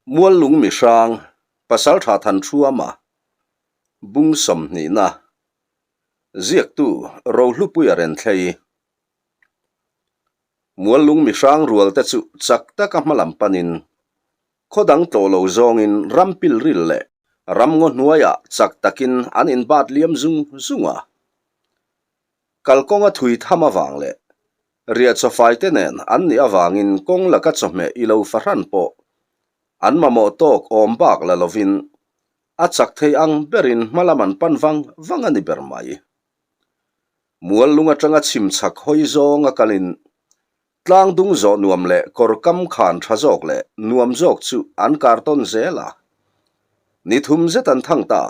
Muallung mihrang, Pasaltha Thanṭhuama, Bung sawmhnihna, Ziaktu Rohlupuia Renthlei. Muallung mihrang rualte chu chak taka hmalam panin, khaw dang tlawh lo zawngin ram pilril leh ram ngaw hnuaiah chak takin an inbat liam zung zung a. Kalkawnga thui tham avang leh Riah chawfai te nen an nih avangin kawng laka chawhmeh i lo fahran pawh an mamawh tawk awm bak la lovin a chak thei ang berin hma lam an pan vang vang a ni ber mai. Mual lung atanga chhim chhak hawi zawnga kalin tlang dung zawh nuam leh kawr kam khan tha zawk leh nuam zawk chu an kar tawn zel a. Ni thum zet an thang ta.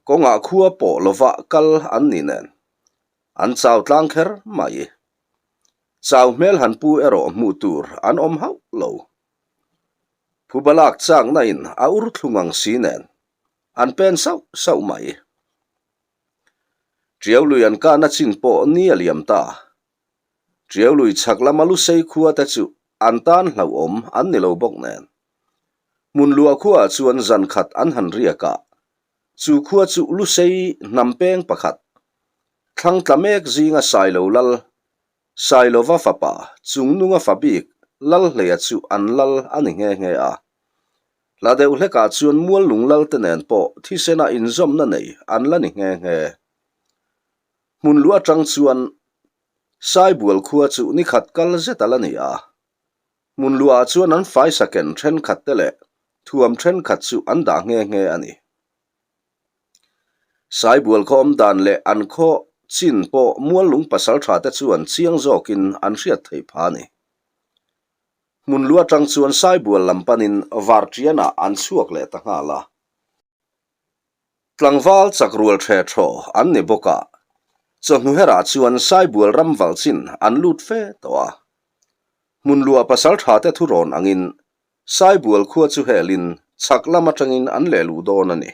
Kawngah khua pawh lovah kal an ni nen An chau tlang kher mai. Chau hmel han pu erawh hmuh tur an awm hauh lo. Phuba lak chakna in a ur thlung ang si nen an pen sauh sauh mai. Tiau lui an kahna chin pawh ni a liam ta. Tiau lui chhak lama lusei khua te chu an tan hlauhawm an ni lo bawk nen. Hmun luah khuaah chuan zan khat an han riak a, Chu khua chu Lusei hnam peng pakhat, thlang tla mek zinga Sailo lal, Sailova fapa, Chungnunga fa bik Lalhleia chu an lal a ni nghe nghe a. Hla deuh hlekah chuan Muallung lal te nen pawh thisena inzawmna nei an la ni nghe nghe. Hmun lu atang chuan Saibual khua chu nikhat kal zet a la ni a. Hmun luah chuan an faisa ken thenkhat te leh thuam thenkhat chu an dah nghe nghe a ni. Saibual khaw awm dan leh an khaw chin pawh Muallung pasaltha te chuan chiang zawkin an hriat theih pha a ni. Hmun lu atang chuan Saibual lam panin Varṭianah an chhuak leh ta nghal a. Tlangval chak rual ṭhe ṭhaw an ni bawk a, chawhnu herah chuan Saibual ram valh chin an lut fe tawh a. Hmun luah pasalṭha te thurawn angin Saibual khua chu helin chhak lam aṭangin an leh luh dawn a ni.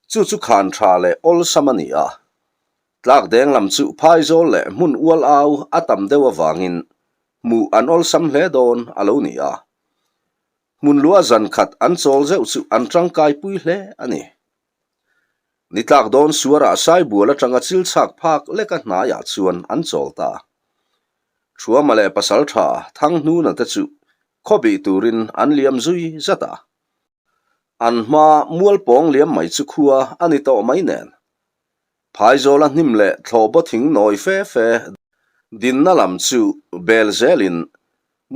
Chu chu khan ṭha leh awlsam a ni a, tlak deng lam chu phaizawl leh hmun ual au a tam deuh avangin hmuh an awlsam hle dawn a lo ni a. Hmun luah zan khat an chawl zeuh chu an tangkai pui hle a ni. Ni tlak dawn suarah Saibual atanga chil chhak phak leka hnaiah chuan an chawl ta. Thuama leh Pasaltha Thanghnuna te chu khawbih turin an liam zui zat a. An hma mual pawng liam mai chu khua a ni tawh mai nen. Phaizawla hnim leh thlawhbaw thing nawi fe fe dinna lam chu bel zelin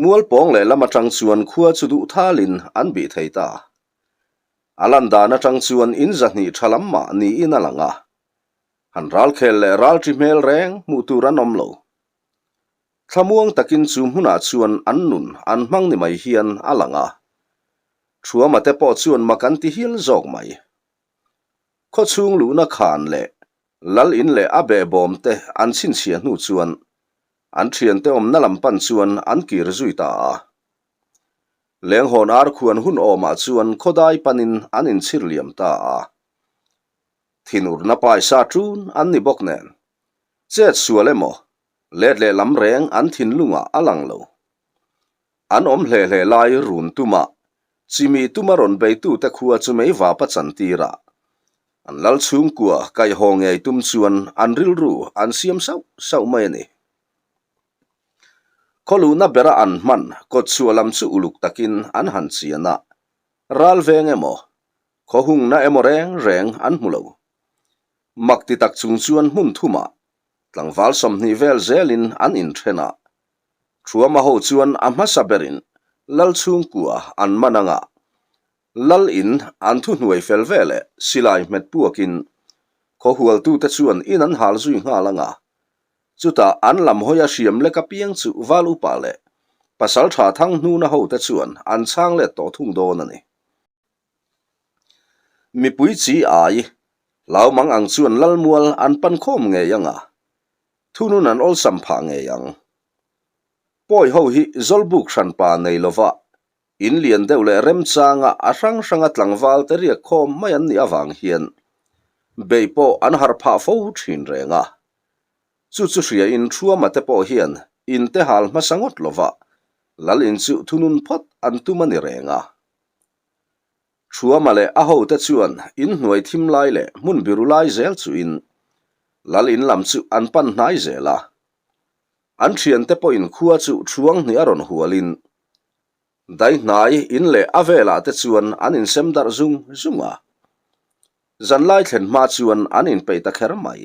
mual pawng leh lam atang chuan khua chu duh thalin an bih thei ta. A lan dan atang chuan in zahnih tha lam mah niin a lang a. Han ralkhel leh ralṭi hmel reng hmuh tur an awm lo. Thlamuang takin chu hmunah chuan an nun an hmang ni mai hian a lang a. Thuama te pawh chuan mak an ti hial zawk mai. Khawchhung luhna khan leh lal in leh a behbawm te an chhinchhiah hnu chuan an thiante awmna lam pan chuan an kir zui ta a. Lenghawn ar khuan hun awmah chuan khawdai panin an inchhir liam ta a. Thinurna paisa ṭun an ni bawk nen, chet sual emaw, let leh lam reng an thinlungah a lang lo. An awm hle hle lai run tuma chimi tuma rawn beitute khua chu mei vapa chantir a, an lal chhungkua kaihhaw ngei tum chuan an rilru an siam sauh sauh mai a ni. Khaw luhna bera an hman kawtchhuah lam chu uluk takin an han chian a, ral veng emaw, khaw hungna emaw reng reng an hmu lo. Mak ti tak chung chuan hmun thumah tlangval 20 vel zelin an inthen a, Thuama ho chuan a hmasa berin Lal chhungkua an man anga Lal in an thuhnuai fel veleh silai hmet puakin khaw hualtute chuan in an hal zui nghal anga chutah an lam hawia hriam lek apiang chu val upa leh pasaltha Thanghnuna hote chuan an chhang let tawh thung dawn a ni. Mipui chi ai hlau mang ang chuan Lalmual an pan khawm ngei anga Thunun an awlsam phah ngei ang. Pawi ho hi Zawlbuk hranpa nei lova in lian deuh leh remchanga a hrang hranga tlangval te riak khawm mai an nih avang hian bei pawh an harh phah fo thin reng a. Chu chu hriain Thuama te pawh hian in te hal hmasa ngawt lova. Lal in chu thunun phawt an tum a ni reng a. Thuama leh a hote chuan in hnuai thim lai leh hmun biru lai zel chuin Lal in lam chu an pan hnai zel a. An thiante pawhin khua chu thuang hnih a rawn hualin daihnai in leh a velah te chuan an insem darh zung zung a. Zanlai thlen hma chuan an inpeih ta kher mai.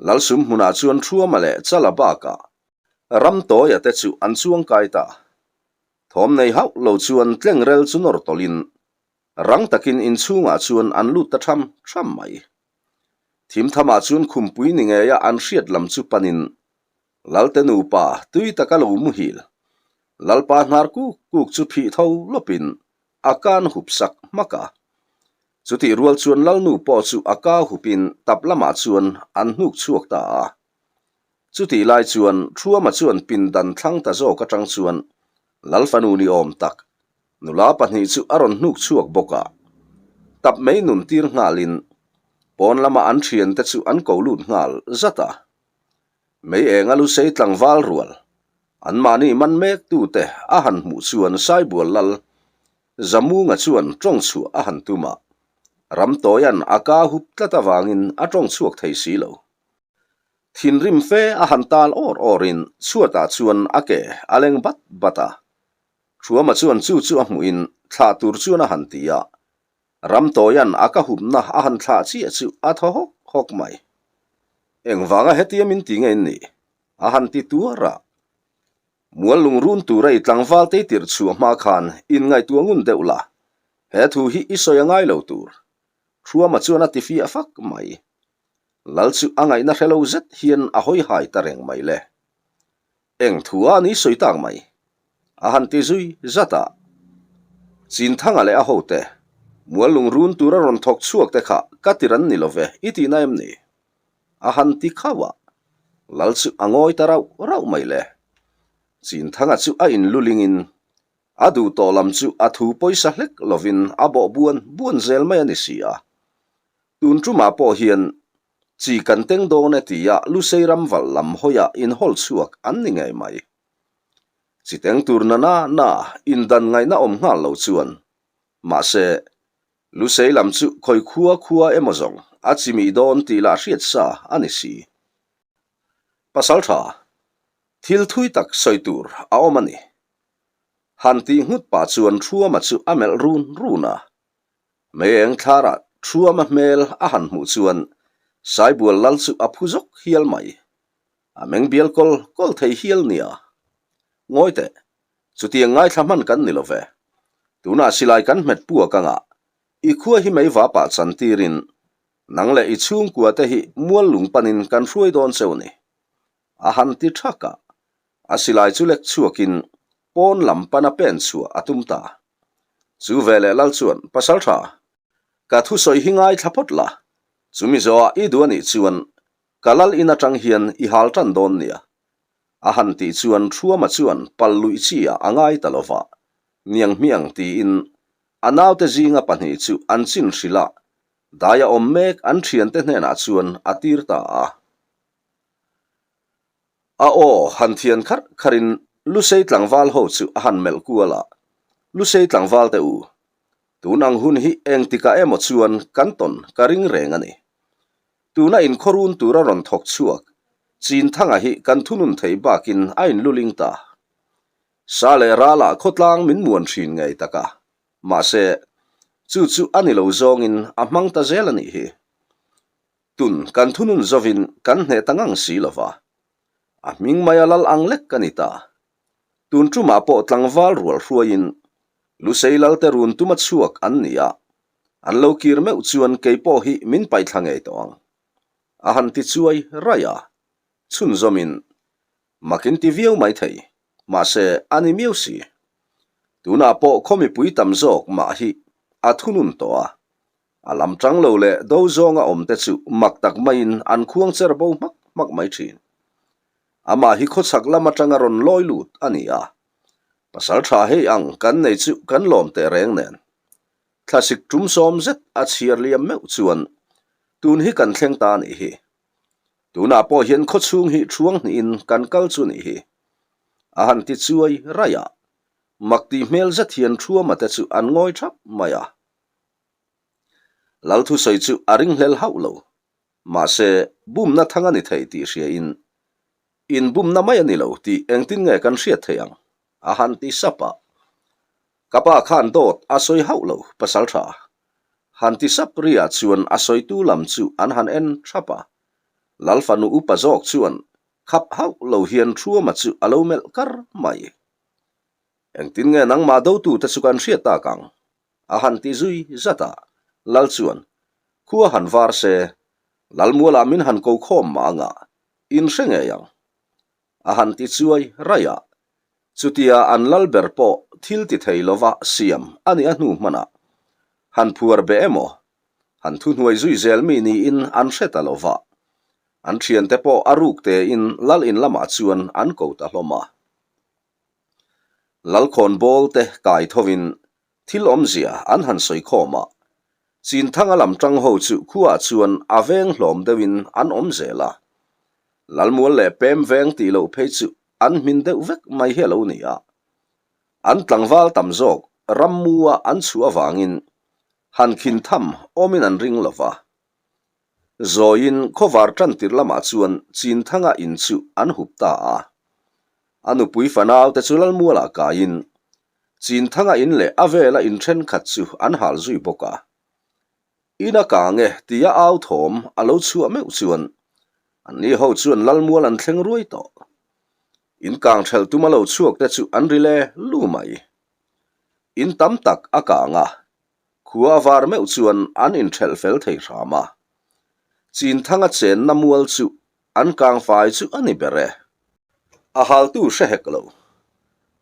Lalsum hmunah chuan Thuama leh Chala bakah Ramtawia te chu an chuang kai ta. Thawm nei hauh lo chuan tlengrel chu nawr tawlhin rang takin inchhungah chuan an lut ta tham tham mai. Thimthamah chuan khumpui ni ngeia an hriat lam chu panin Lalte nupa tui taka lo muhil Lalpa hnar kuk kuk chu phih tho lawpin a kan hup sak hmak a. Chutih rual chuan Lalnu pawh chu a ka hupin tap lamah chuan an hnuk chhuak ta a. Chutih lai chuan Thuama chuan pindan thlang ta zawk atang chuan Lalfanu ni awm tak nula pahnih chu a rawn hnuk chhuak bawk a. Tap mei nun tir nghalin pawn lama an thiante chu an ko lut nghal zat a. Mei enga lusei tlangval rual anmahni man mek tute a han hmuh chuan Saibual Lal Zamunga chuan tawng chhuah a han tum a, Ramtawia'n a ka hup tlat avangin a tawng chhuak thei si lo. Thinrim fe a han tal awr awrin chhuatah chuan a ke a leng bat bat a. Thuama chuan chu chu a hmuhin thlah tur chuan a han ti a, Ramtawia'n a ka hupna a han thlah chiah chu a thaw hawk hawk mai. Engvanga hetia min ti nge in nih? a han ti tuar a. Mual lungrun tura i tlangval tei tirh chhuah hma khan inngaihtuah ngun deuh la, he thu hi i sawi a ngai lo tur. Thuama chuan a ti fiah fak mai. Lal chu a ngaihna hre lo zet hian a hawi hai ta reng mai le. Eng thu a ni sawi tak mai? A han ti zui zat a. Chinthanga leh a hote, mual lungrun tura rawn thawk chhuak te kha ka tir an ni lo ve i tihna em ni? A han ti khauh a, Lal chu a ngawi ta rauh rauh mai le. Chinthanga chu a inlulingin a duh tawh lam chu a thu pawisa hlek lovin a bawh buan buan zel mai a ni si a. Tun tumah pawh hian chi kan teng dawn e tia Lusei ram valh lam hawiah inhawl chhuak an ni ngei mai. Chi teng tur na na na indan ngaihna awm nghal lo chuan mahse Lusei lam chu khawi khua khua emaw zawng a chimih dawn tih lah hriat sa a ni si. Pasal tha, thil thui tak sawi tur a awm a ni. Han tih nghut pah chuan Thuama chu a melh run run a. Mei eng thlarah Thuama hmel a han hmuh chuan Saibual lal chu a phu zawk hial mai. A meng bial kawl kawl thei hial nia. Ngawi teh, Chutiang ngaithla hman kan ni lo ve. Tunah silai kan hmet puak anga i khua hi mei vapah chan tirin nang leh i chhungkua te hi mual lung panin kan hruai dawn cheu ni. A han ti thak a, a silai chu lek chhuakin pawn lam pana pen chhuah a tum ta. Chu veleh lal chuan, Pasal tha, ka thusawi hi ngaithla phawt la, chumi zawhah i duh anih chuan ka lal in atang hian i hal tan dawn nia. A han tih chuan Thuama chuan pal luih chi ah a ngai ta lova, niang hmiang tiin a naute zinga pahnih chu an chin hrilh a, daia awm mek an thiante hnenah chuan a tir ta a. A aw han thian kharh kharhin Lusei tlangval ho chu a han melh kual a, Lusei tlangval te u, tun ang hun hi engtikah emaw chuan kan tawn ka ring reng a ni. Tuna inkhawrun tura rawn thawk chhuak Chinthanga hi kan thunun thei bakin a inluling ta. Sa leh ralah khawtlang min muan thin ngei tak a, mahse, chu chu a ni lo zawngin a hmang ta zel a nih hi. Tun kan thunun zovin kan hneh ta ngang si lo va, a hming maia lal ang lek ka ni ta. Tun tumah pawh tlangval rual hruaiin Lusei lalte run tuma chhuak an ni a, An lo kir meuh chuan kei pawh hi min paihthla ngei tawh ang. A han ti chuai raih a, chhunzawmin mak in ti viau mai thei, mahse a ni miau si. Tunah pawh khaw mipui tam zawk mah hi a thunun tawh a, a lam tang lo leh do zawnga awm te chu mak tak maiin an khuang cher bo hmak hmak mai thin. Amah hi khawchhak lam atanga rawn lawi lut a ni a, pasal tha hei ang kan nei chu kan lawm teh reng nen. Thlasik tum sawm zet a chhiar liam meuh chuan tun hi kan thleng ta a nih hi. Tunah pawh hian khawchhung hi thuang hnihin kan kal chu nih hi. A han ti chuai raih a, mak tih hmel zet hian Thuama te chu an ngawi thap mai a. Lal thusawi chu a ringhlel hauh lo. Mahse, bumna thang a ni thei tih hriain, Inbumna mai a ni lo tih engtin nge kan hriat theih ang? a han ti sap a. Ka pa khan dawt a sawi hauh lo, pasal tha. Han ti sap riah chuan a sawitu lam chu an han en thap a. Lal fanu upa zawk chuan khap hauh lo hian Thuama chu a lo melh kar mai. Engtin nge nangmah dotute chu kan hriat tak ang? A han ti zui zat a, Lal chuan, Khua han var se, Lalmualah min han ko khawm mah anga, in hre ngei ang. A han ti chuai raih a, chutia an lal ber pawh thil ti thei lova siam a nih a hnu hmanah han phuar be emaw, han thuhnuai zui zel mi niin an hre ta lova, an thiante pawh a ruk tein lal in lamah chuan an ko ta hlawm a. Lalkhawnbawl te kai thovin thil awmzia an han sawi khawm a, Chinthanga lam tang ho chu khuaah chuan a veng hlawm deuhin an awm zel a. Lalmual leh pem veng tih loh phei chu an hmin deuh vek mai hi a lo ni a. An tlangval tam zawk rammua an chhuah avangin han khin tham awmin an ring lo va. Zawiin khawvar tantir lamah chuan Chinthanga in chu an hup ta a. A nupui fanau te chu Lalmualah kaiin Chinthanga in leh a vela in thenkhat chu an hal zui bawk a. In a kang e tia au thawm a lo chhuah meuh chuan anni ho chuan Lalmual an thleng ruai tawh. In kang thelh tum a lo chhuak te chu an ri le lu mai. In tam tak a kang a, khua a var meuh chuan an inthelh fel thei hram a. Chinthanga chenna mual chu An kangfai chu a ni ber e. A haltu hre hek lo.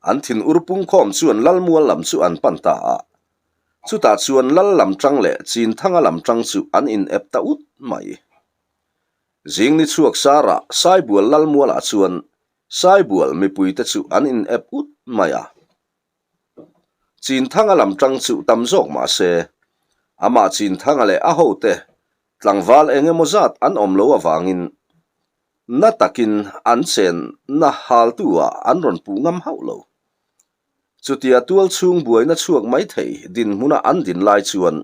An thin ur pungkhawm chuan Lalmual lam chu an pan ta a. Chutah chuan Lal lam tang leh Chinthanga lam tang chu an in ep ta ut mai. Zing ni chhuak sarah Saibual Lalmualah chuan Saibual mipuite chu an in ep ut mai a. Chinthanga lam tang chu tam zawk mah se, amah Chinthanga leh a hote tlangval eng emaw zat an awm lo avangin na takin an chenna haltu ah an rawn puh ngam hauh lo. Chutia tual chhung buaina chhuak mai thei dinhmuna an din lai chuan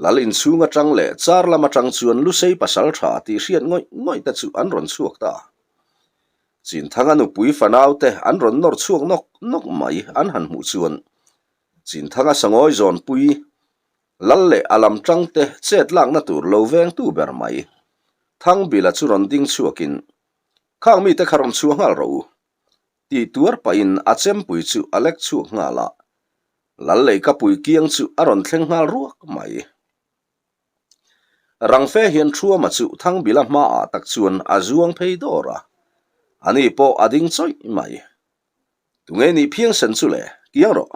Lal inchhung atang leh char lam atang chuan Lusei pasal tha tih hriat ngawih ngawih te chu an rawn chhuak ta. Chinthanga nupui fanaute an rawn nawr chhuak nawk nawk mai an han hmuh chuan Chinthanga sangawi zawnpui Lal leh a lam tangte chet lakna tur lo vengtu ber mai Thangbila chu rawn ding chhuakin Khang mite kha rawn chhuah nghal rawh u tih tuar pahin a chempui chu a lek chhuak nghal a, Lal leikapui kiang chu a rawn thleng nghal ruak mai. Rang fe hian Thuama chu Thangbila hmaah tak chuan a zuang phei dawr a, ani pawh a ding chawih mai. Tunge nih phiangsen chu le, kiang rawh,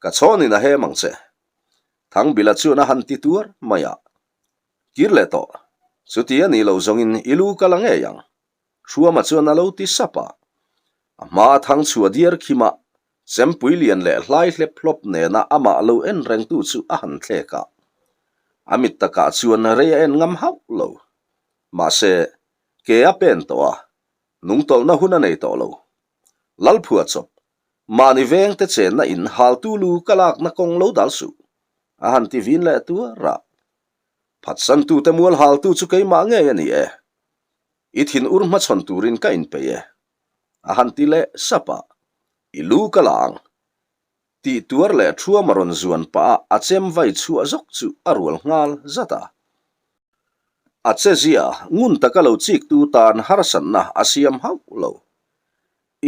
ka chhawnin a hem ang che. Thangbila chuan a han ti tuar mai a, Kir leh tawh, chuti a nih loh zawngin i lu ka la ngei ang. Thuama chuan a lo ti sap a. A hma a thang chhuah diar khim a, chempui lian leh hlai hlep hlawp nena amah lo en rengtu chu a han thlek a. A mit takah chuan rei a en ngam hauh lo. Mahse, ke a pen tawh a, nungtawlhna hun a nei tawh lo. Lalphua chawp, mahni vengte chenna in haltu lu ka lakna kawng lo dal suh, a han ti vin leh tuar a. Phatsantute mual haltu chu keimah ngei a ni e. I thin ur hmachhawn turin ka inpeih e. A han ti leh sap a, I lu ka la ang. Tih tuar leh thuam a rawn zuan pah a, a chem vai chhuah zawk chu a rual nghal zat a. A che zia ngun taka lo chiktu tan harsatna a siam hauh lo.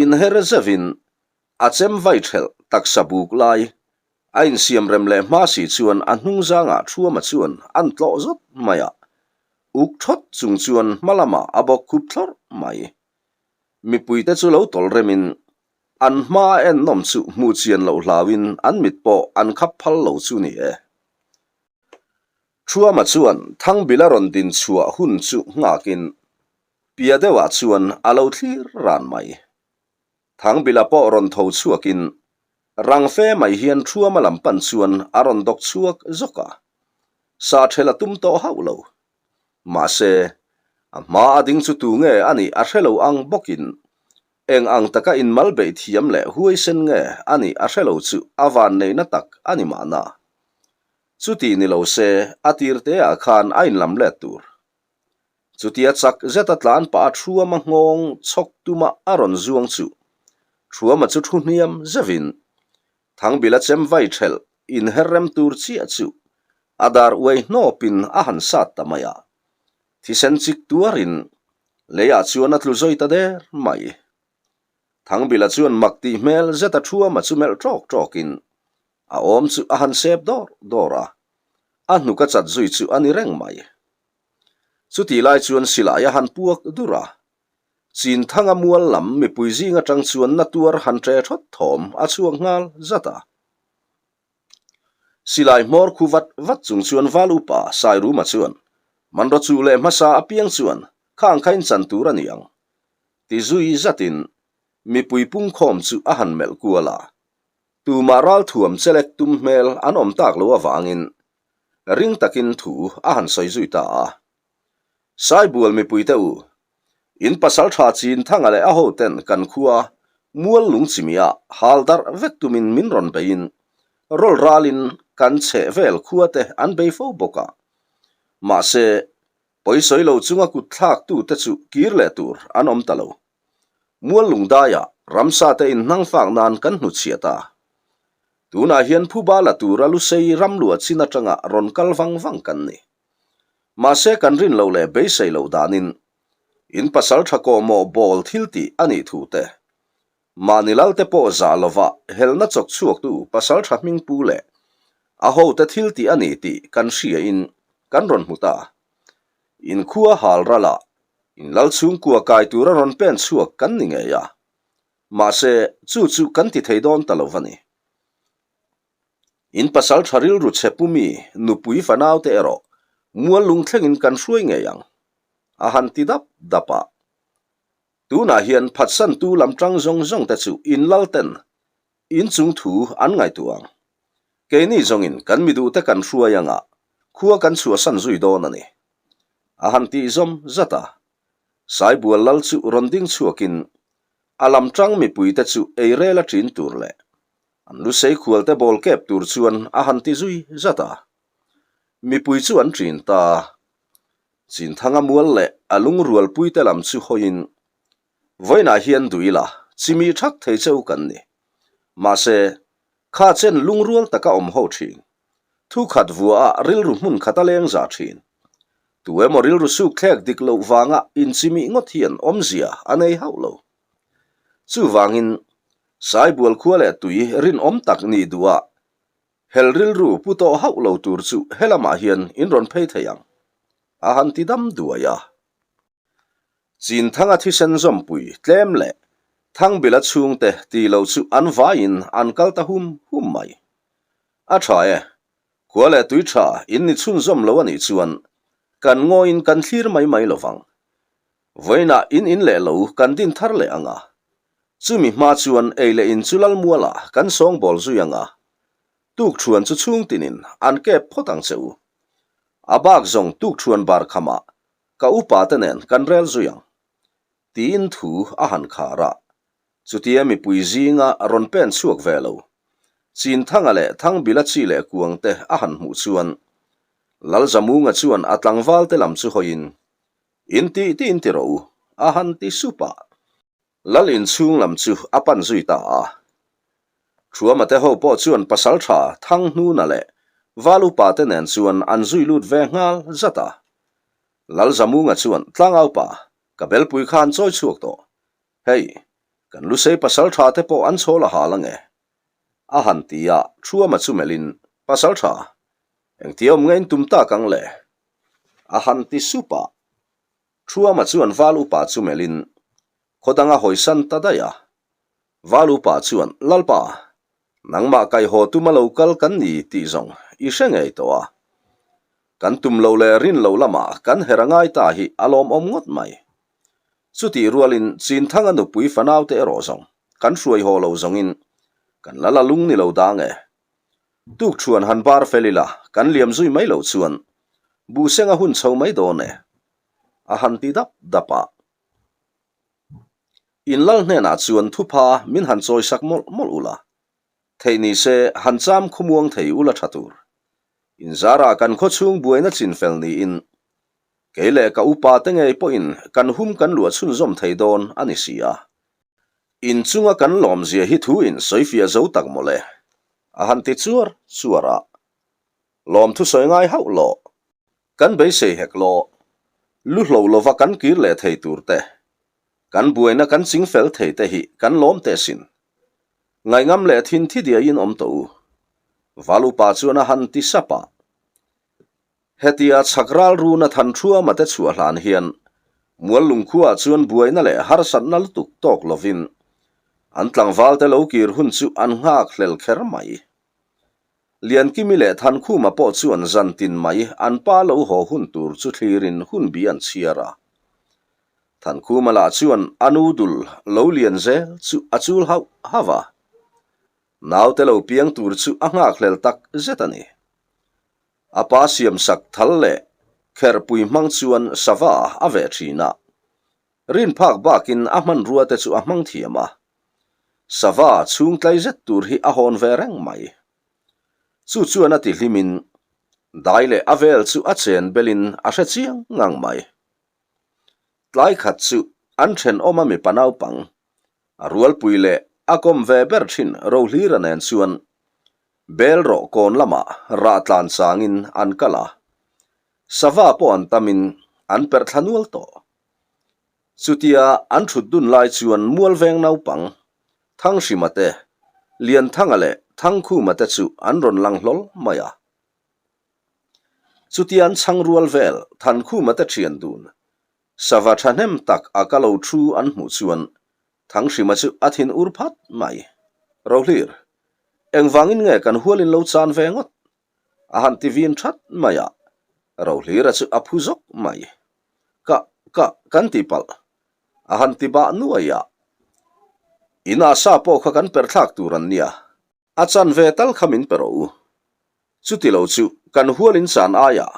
Inher zevin a chem vai thelh taksa buk lai A insiam rem leh hma si chuan a hnung zangah Thuama chuan an tlawh zawt mai a, uk thawt chung chuan hma lamah a bawk khup thlawrh mai. Mipuite chu lo tawl remin an hma a ennawm chu hmuh chian loh hlauin an mit pawh an khap phal lo chu ni e. Thuama chuan Thangbila rawn din chhuah hun chu nghakin pia deuhah chuan a lo thlir ran mai. Thangbila pawh rawn tho chhuakin rang fe mai hian Thuama lam pan chuan a rawn dawk chhuak zawk a, sa ṭhel a tum tawh hauh lo. Mahse, a hma a ding chu tu nge a nih a hre lo ang bawkin. Eng ang taka inmal beih thiam leh huaisen nge a nih a hre lo chu a vanneihna tak a ni mahna. Chuti ni lo se a tirteah khan a inlam let tur. Chutia chak zeta tlan pah a Thuama nghawng chhawk tuma a rawn zuang chu Thuama chu thu hniam zevin Thangbila chem vai thelh inher rem tur chiah chu a dar uai hnawpin a han sat ta mai a. Thisen chik tuarin leiah chuan a tlu zawi ta der mai. Thangbila chuan mak tih hmel zeta Thuama chu melh ṭawk ṭawkin a awm chu a han sep dawr dawr a, a hnuk a chat zui chu a ni reng mai. Chutih lai chuan silai a han puak dur a, Chinthanga mual lam mipui zing atang chuan na tuar han ṭe thawt thawm a chhuak nghal zat a. Silai hmawr khu vat vat chung chuan Val upa Sairuma chuan Manraw chuh leh hmasa apiang chuan khang kha inchan tur a ni ang ti zui zatin mipui pungkhawm chu a han melh kual a. Tumah ralthuam chelek tum hmel an awm tak lo avangin ring takin thu a han sawi zui ta a. Saibual mipuite u, in pasal tha chin Thanga leh a hoten kan khua mual lung chimia hal darh vek tumin min rawn beiin rawl ralin kan chheh vel khuate an bei fo bawk a. Mahse, pawisawi lo chunga kut thlaktute chu kir leh tur an awm ta lo. Mual lung daiah ramsa te inhnang fak nan kan hnuchhiat a. Tunah hian phuba la tura Lusei ram luah chin atanga rawn kal vang vang kan ni. Mahse kan rin loh leh beisei loh danin in pasal tha kawhmawh bawl thil tih a nih thu te, mahni lal te pawh zah lova helna chawk chhuaktu pasal tha hming pu leh a hote thil tih a ni tih kan hriain kan rawn hmu ta. In khua hal ralah in lal chhungkua kai tura rawn pen chhuak kan ni ngei a, mahse chu chu kan ti thei dawn ta lo va ni. In pasal tha rilru chhe pu mi nupui fanaute erawh mual lung thlengin kan hruai ngei ang, a han ti dap dap a. Tunah hian phatsantu lam tang zawng zawng te chu in lal ten in chung thu an ngaihtuah ang. Keini zawngin kan mi duhte kan hruai anga khua kan chhuahsan zui dawn a ni. A han tih zawm zat a. Saibual lal chu rawn ding chhuakin a lam tang mipuite chu ei rel a ṭin tur leh An lusei khualte bawl kep tur chuan a han ti zui zat a. Mipui chu an ṭin ta a. Chinthanga mual leh a lungrualpuite lam chu hawiin, Vawiinah hian duh ila, chimi ṭhak thei cheu kan ni. Mahse, kha chen lungrual taka awm ho ṭhin. Thu khat vuaah rilru hmun khat a leng za ṭhin. Tu emaw rilru suk thlek dik loh vanga inchimih ngawt hian awmzia a nei hauh lo. Chuvangin, Saibual khua leh tui rinawm tak nih duhah hel rilru pu tawh hauh lo tur chu helamah hian in rawn phei thei ang, a han ti dam duai a. Chinthanga thisen zawmpui tlem leh Thangbila chhungte ti lo chu an vaiin an kal ta hum hum mai. A tha e, khua leh tui tha in ni chhunzawm lo a nih chuan kan ngawiin kan thlir mai mai lo vang. Vawiinah in in leh lo kan din thar leh ang a, chumi hma chuan ei leh in chu Lalmualah kan sawngbawl zui ang a, tukṭhuan chu chhungtinin an kep phawt ang che u. A bak zawng tukṭhuan bar khamah ka upa te nen kan rel zui ang, tiin thu a han khar a. Chutia mipui zinga rawn pen chhuak ve lo, Chinthanga leh Thangbila chi leh kuangte a han hmuh chuan Lalzamunga chuan a tlangvalte lam chu hawiin In tih tih in ti rawh u, a han ti sup a. Lal inchhung lam chu a pan zui ta a. Thuama te ho pawh chuan pasaltha Thanghnuna leh Val upa te nen chuan an zui lut ve nghal zat a. Lal Zamunga chuan Tlangaupa, ka belpui kha an chawi chhuak tawh. Hei, kan Lusei pasaltha te pawh an chhawl a hal ange. A han ti a, Thuama chu melhin, Pasaltha, engtia awm nge in tum tak ang le? A han ti sup a, Thuama chuan Val upa chu melhin khaw danga hawisan ta daih a. Val upa chuan, Lalpa, nangmah kaihaw tuma lo kal kan ni tih zawng i hre ngei tawh a. Kan tum lo leh rin lo lamah kan her a ngai ta hi a lawmawm ngawt mai. Chutih rualin Chinthanga nupui fanaute erawh zawng kan hruai haw lo zawngin kan la la lung ni lo dang e. Tukṭhuan han bar fel ila, kan liam zui mai loh chuan buhseng a hun chho mai dawn e, a han ti dap dap a. In lal hnenah chuan thupha min han chawisak mawlh mawlh ula. Theih ni se han cham khawmuang thei ula tha tur. In zarah kan khawchhung buaina chinfel niin kei leh ka upa te ngei pawhin kan hum kan luah chhunzawm thei dawn a ni si a. In chunga kan lawmzia hi thu in sawifiah zo tak mawle, a han ti chuar chuar a. Lawmthu sawi ngai hauh lo. Kan beisei hek lo. Lu hlo lova kan kir leh thei tur te, kan buaina kan ching fel thei te hi kan lawm teh sin. Ngaihngam leh thin thi diaiin awm tawh u. Val upa chuan a han ti sap a. Hetia chhak ral runa than thuama te chhuah hlan hian Muallung khuaah chuan buaina leh harsatna lutuk tawk lovin an tlangval te lo kir hun chu an nghak hlel kher mai. Liankimi leh Thankhuma pawh chuan zan tin mai an pa lo haw hun tur chu thlirin hun bi an chhiar a. Thankhuma lah chuan a nu dul lo lian zel chu a chul hauh hauh a. Naute lo piang tur chu a nghakhlel tak zet a ni. A pa siamsak thal leh kherhpui hmang chuan sava a veh thin a. Rin phak bakin a hmanrua te chu a hmang thiam a. Sava chhung tlai zet tur hi a hawn ve reng mai. Chu chuan a ti hlimin dai leh a vel chu a chen belin a hre chiang ngang mai. Tlai khat chu an thenawm a mipa naupang, a rualpui leh a kawm ve ber thin Rohlira nen chuan bel rawh kawn lamah rah tlan changin an kal a. Sava pawh an tamin an perh thla nual tawh. Chutia an thut dun lai chuan Mualveng naupang, Thanghrima te, Lianthanga leh Thangkhuma te chu an rawn lang hlawl mai a. Chutia an chhang rual vel Thankhuma te thian dun, sava thahnem tak a ka lo thu an hmuh chuan Thanghrima chu a thin ur phat mai. Rohlir, engvangin nge kan hualin lo chan ve ngawt? A han ti vin that mai a, Rohlira chu a phu zawk mai. Ka, ka, kan ti palh. A han ti bah nuai a. Inah sa pawh kha kan per thlak tur an nia. A chan ve tal kha min pe rawh u. Chuti lo chu kan hualin chan aiah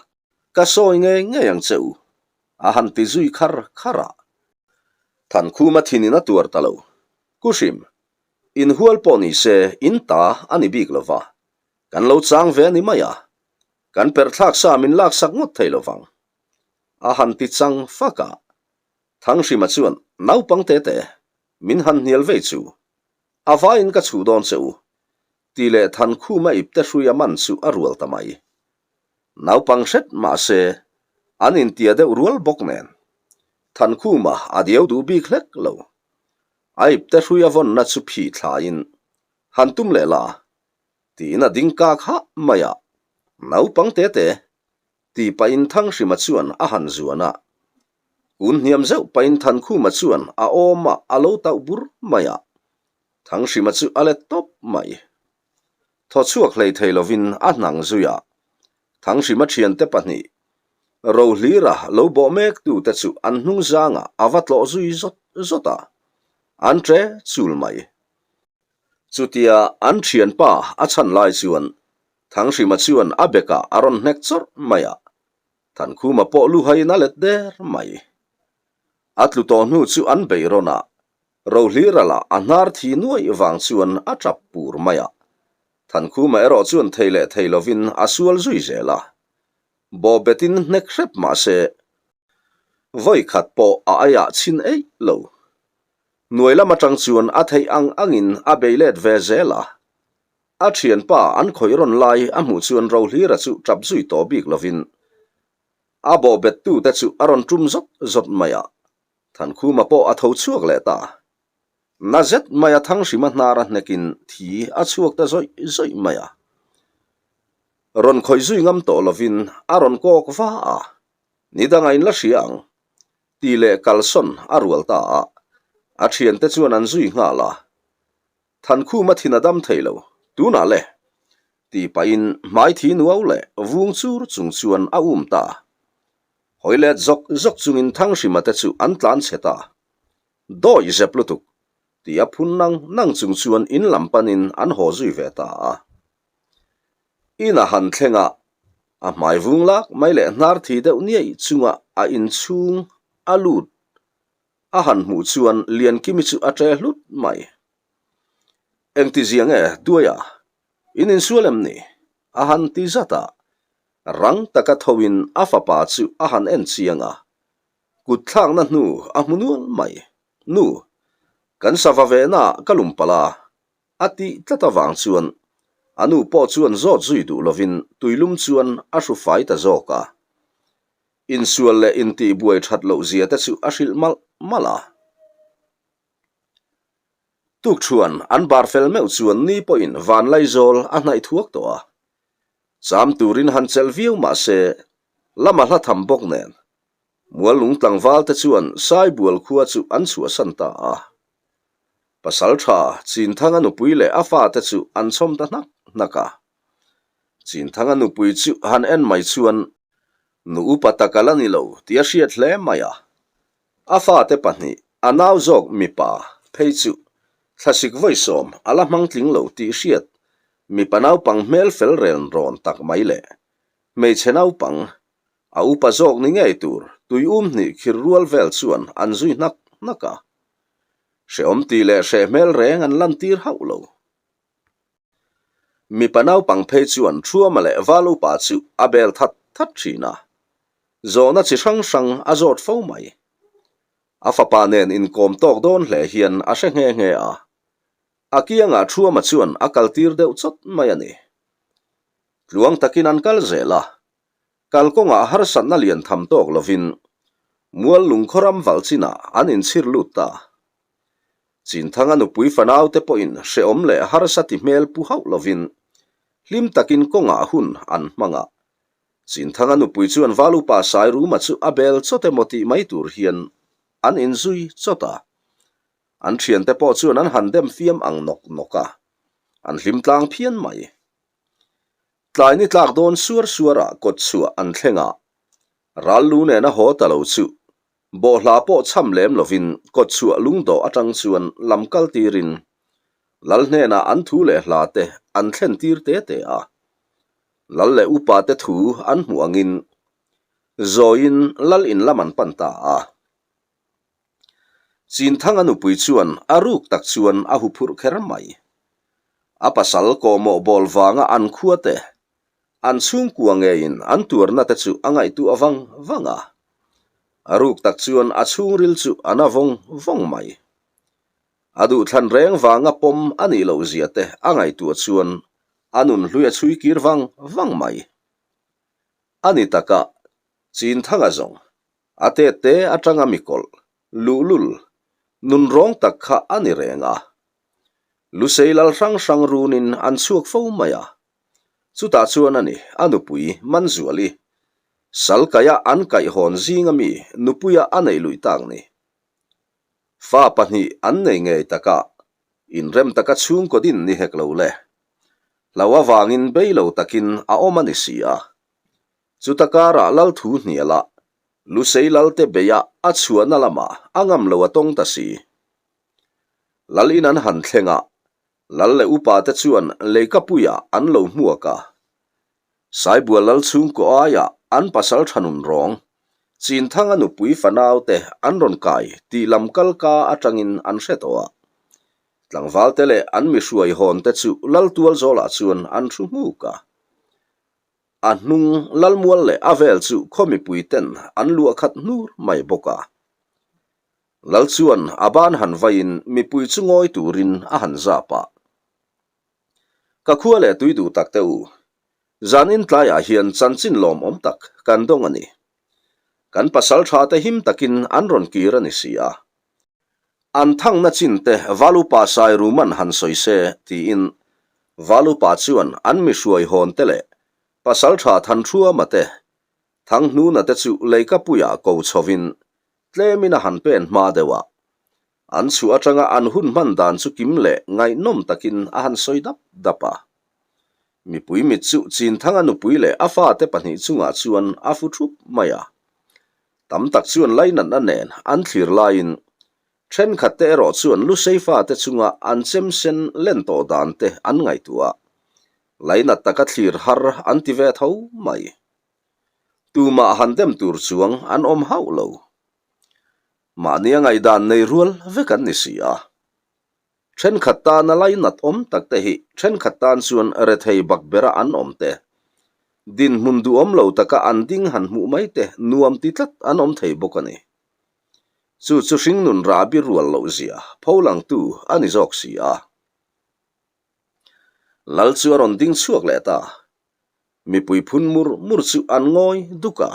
ka sawi ngei ngei ang che u, a han ti zui khar khar a. Thankhuma thinin a tuar ta lo. Kuhrim, inhual pawh ni se in ta a ni bik lo va, kan lo chang ve a ni mai a, kan perhthlak sa min laksak ngawt thei lo vang. A han ti chang fak a. Thanghrima chuan naupang te te min han hnial vei chu A vaiin ka chhuh dawn che u, tih leh Thankhuma ipte hrui a man chu a rual ta mai. Naupang hret mahse, an intia deuh rual bawk nen. Thankhuma a diau duh bik hlek lo. A ipte hrui a vawnna chu phih thlaiin, Han tum leh la, tiin a ding kak hah mai a. Naupang te te, tih pahin Thanghrima chuan a han zuan a. Kun hniam zeuh pahin Thankhuma chuan a awmah a lo tauh bur mai a. Thanghrima chu a let tawp mai. Thaw chhuak hlei thei lovin a hnang zui a. Thanghrima thiante pahnih, Rohlira lo bawh mek tute chu an hnung zangah a va tlawh zui zawt zawt a. An ṭe chul mai. Chutia an thianpa a chhan lai chuan Thanghrima chuan a bekah a rawn hnek chawrh mai a, Thankhuma pawh luhaiin a let der mai. A tlu tawh hnu chu an bei rawn a, Rohlira lah a hnar thi nuaih vang chuan a tap pur mai a. Thankhuma erawh chuan thei leh thei lovin a sual zui zel a. Bawhbetin hnek hrep mah se, vawi khat pawh a aiah chhin eih lo. Hnuai lam atang chuan a theih ang angin a bei let ve zel a. A thianpa an khawih rawn lai a hmuh chuan Rohlira chu tap zui tawh bik lovin a bawhbet tute chu a rawn tum zawt zawt mai a, Thankhuma pawh a tho chhuak leh ta. Na zet mai a Thanghrima hnar a hnekin thi a chhuak ta zawih zawih mai a. Rawn khawih zui ngam tawh lovin a rawn kawk va a, Ni dangah in la hria ang, tih leh kalsawn a rual ta a, a thiante chuan an zui nghal a. Thankhuma thin a dam thei lo, tunah le! tih pahin hmai thi nuau leh vung chur chung chuan a um ta. Hawi let zawk zawk chungin Thanghrima te chu an tlan chhe ta. Dawi zep lutuk! tih a phun nang nang chung chuan in lam panin an haw zui ve ta a. In a han thleng a, a hmai vung lak mai leh hnar thi deuh niaih chunga a inchhung a lut. A han hmuh chuan Liankimi chu a ṭe hlut mai. Engtizia nge Duaia, in insual em ni? A han ti zat a. Rang taka thoin a fapa chu a han en chiang a. Kut thlakna hnu a hmu nual mai. Nu, kan sava vehna ka lum palh a, a tih tlat avang chuan a nu pawh chuan zawt zui duh lovin tuilum chuan a hru fai ta zawk a. Insual leh intihbuai that loh zia te chu a hrilh malh malh a. Tukṭhuan an bar fel meuh chuan ni pawhin Vanlaizawl a hnaih thuak tawh a. Cham turin han chelh viau mah se, lama hla tham bawk nen Muallung tlangval te chuan Saibual khua chu an chhuahsan ta a. Pasalṭha Chinthanga nupui leh a fate chu an chhawm ta hnak hnak a. Chinthanga nupui chu han en mai chuan nu upa tak a la ni lo tih a hriat hle mai a. A fate pahnih, a nau zawk mipa phei chu thlasik vawisawm a la hmang tling lo tih hriat mipa naupang hmel fel rel rawn tak mai leh hmeichhe naupang a upa zawk ni ngei tur tui um hnih khir rual vel chuan an zui hnak hnak a. Hrehawm tih leh hreh hmel reng an lantir hauh lo. Mipa naupang phei chuan Thuama leh Val upa chu a bel that that thin a, zawhna chi hrang hrang a zawt fo mai. A fapa nen inkawm tawk dawn hle hian a hre nghe nghe a, a kiangah Thuama chuan a kaltir deuh chawt mai a ni. Tluang takin an kal zel a, kalkawngah harsatna lian tham tawk lovin Mual lungkhaw ram valh chinah an inchhir lut ta. Chinthanga nupui fanaute pawhin hrehawm leh harsa ti hmel pu hauh lovin hlim takin kawngah hun an hmang a. Chinthanga nupui chuan Valupa Sairuma chu a bel chawt emaw tih mai tur hian an inzui chawt a. An thiante pawh chuan an han dem fiam ang nawk nawk a, an hlim tlang phian mai. Tlai ni tlak dawn suar suarah kawtchhuah an thleng a, ral lu nena haw ta lo chu Bawhhla pawh chham lem lovin kawtchhuah lungdawh atang chuan lam kal tirin Lal hnenah an thu leh hla te an thlen tir te te a. Lal leh upa te thu an hmuh angin zawiin Lal in lam an pan ta a. Chinthanga nupui chuan a ruk tak chuan a huphurh kher mai. A pasal kawhmawh bawl vanga an khua te An chhungkua ngeiin an tuarna te chu a ngaihtuah vang vang a, a ruk tak chuan a chhungril chu a na vawng vawng mai. A duhthlan reng vanga pawm a nih loh zia te a ngaihtuah chuan a nun hlui a chhui kir vang vang mai. A ni taka, Chinthanga zawng, a tet te atanga mikawlh, luhlul, nunrawng tak kha a ni reng a. Lusei lal hrang hrang runin an chhuak fo mai a, Chutah chuan a ni, a nupui Manzuali, sal kaia an kaihhawn zinga mi nupuia a neih luih tak ni. Fa pahnih an nei ngei taka inrem taka chhungkaw din ni hek lo le. Hlo avangin bei lo takin a awm a ni si a. Chuta karah lal thu hnialah Lusei lalte beia a chhuahna lamah a ngam lo a tawng ta si. Lal in an han thleng a, Lal leh upa te chuan leikapuiah an lo hmuak a. Saibual lal chhungkaw aiah an pasal tha nun rawng, Chinthanga nupui fanau te an rawn kai tih lam kal ka atangin an hre tawh a. Tlangval te leh an mihruai hawn te chu lal tual zawlah chuan an thu hmuk a. A hnung lalmual leh a vel chu khaw mipui ten an luah khat hnur mai bawk a. Lal chuan a ban han vaiin mipui chu ngawi turin a han zap a. Ka khua leh tui duh tak te u, zanin tlaiah hian chanchin lawmawm tak kan dawng a ni. Kan pasal tha te him takin an rawn kir a ni si a. An thangna chin te Valupa Sairuman han sawi se tiin Valupa chuan an mi hruai hawn te leh pasal tha Thanthruama te Thanghnuna te chu leikapuiah ko chhovin Tlemin a han pen hma deuh a, an chhuah atanga an hun hman dan chu kim leh ngaihnawm takin a han sawi dap dap a. Mipui mit chu Chinthanga nupui leh a fate pahnih chungah chuan a fu thup mai a. Tam tak chuan lainatna nen an thlir laiin thenkhat te erawh chuan Lusei fate chunga an chem sen len tawh dan te an ngaihtuah a, lainat taka thlir har an ti ve tho mai. Tumah han dem tur chuang an awm hauh lo. Mahnia ngaihdan nei rual vek an ni si a. Thenkhat tana lainat awm tak te hi thenkhat tan chuan rethei bak bera an awm te, dinhmun duhawm lo taka an ding han hmuh mai te nuam ti tlat an awm thei bawk a ni. Chu chu hringnun rahbi rual loh zia pholangtu a ni zawk si a. Lal chu a rawn ding chhuak leh ta. Mipui phun mur mur chu an ngawi duk a.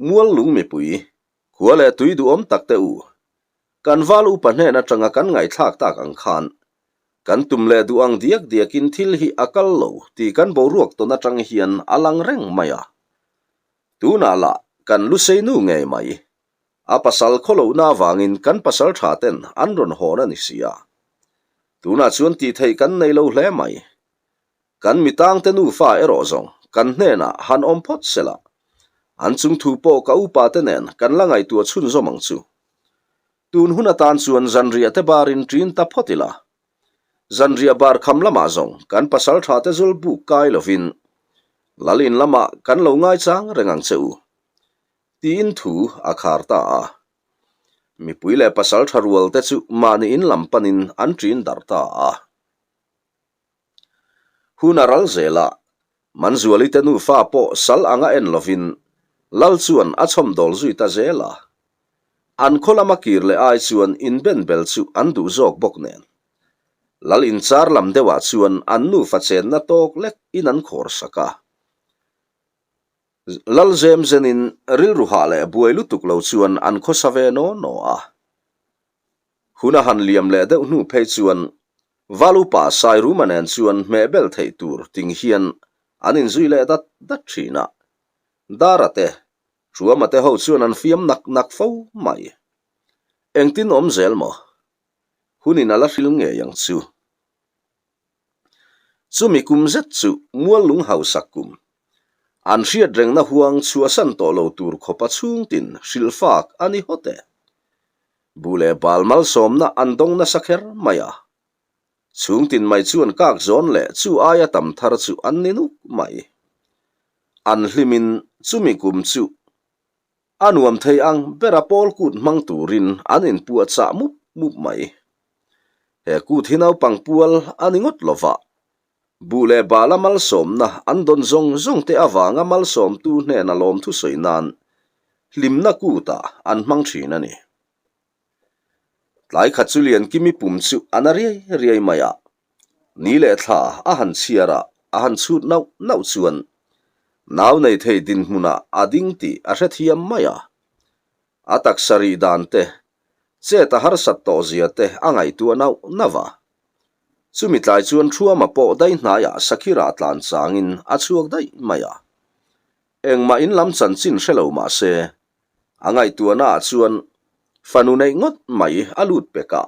Mual lung mipui, khua leh tui duhawm tak te u. Kan val upa hnen atanga kan ngaihthlak tak ang khan, kan tum leh duh ang diak diakin thil hi a kal lo tih kan boruak tawn atang hian a lang reng mai a. Tunah lah kan lusei nu ngei mai. A pasal khawlohna avangin kan pasal tha ten an rawn hawn a ni si a. Tunah chuan tih theih kan nei lo hle mai. Kan mitangte nufa erawh zawng kan hnenah han awm phawt sela, an chung thu pawh ka upa te nen kan la ngaihtuah chhunzawm ang chu. Tun hun atan chuan zanriah te barin ṭin ta phawt ila. Zanriah bar kham lamah zawng kan pasal tha te zul buk kai lovin Lal in lamah kan lo ngaichang reng ang che u. Tiin thu a khar ta a. Mipui leh pasal tha rual te chu mahni in lam panin an ṭin darh ta a. Hun a ral zel a, Manzuali te nufa pawh sal anga en lovin Lal chuan a chhawmdawl zui ta zel a. An khaw lama kir leh ai chuan inben bel chu an duh zawk bawk nen. Lal inchar lam deuhah chuan an nufa chenna tawk lek in an khawr sak a. Lal zem zenin rilru hah leh buai lutuk lo chuan an khawsa ve naw naw a. Hun a han liam leh deuh hnu phei chuan Val upa Sairuma nen chuan hmeh bel theih tur ting hian an inzui leh dat dat thin a. Dara te, Thuama te ho chuan an fiam nak nak fo mai. Engtin awm zel maw? Hunin a la hril ngei ang chu. Chumi kum zet chu muallung hausak kum. An hriat rengna huang chhuahsan tawh lo tur khawpa chhungtin hrilhfak a ni hawt e. Bu leh bal malsawmna an dawng nasa kher mai a. Chhungtin mai chuan kak zawn leh chu aia tam thar chu an ni nuk mai. An hlimin chumi kum chu a nuam thei ang bera pawl kut hmang turin an inpuah chah mup mup mai. He kut hi naupang pual a ni ngawt lova, buh leh bala malsawmna an dawn zawng zawng te avanga malsawmtu hnena lawmthu sawi nan hlimna kutah an hmang thin a ni. Tlai khat chu Liankimi pum chu a na riai riai mai a, ni leh thla a han chhiar a, a han chhut nauh nauh chuan nau nei thei dinhmunah a ding tih a hrethiam mai a. A taksa rih dan te, chet a harsat tawh zia te a ngaihtuah nauh nauh a. Chumi tlai chuan Thuama pawh dai hnaiah Sakhira tlan changin a chhuak daih mai a. Engmah in lam chanchin hre lo mah se, a ngaihtuahnaah chuan fanu neih ngawt mai a lut pek a,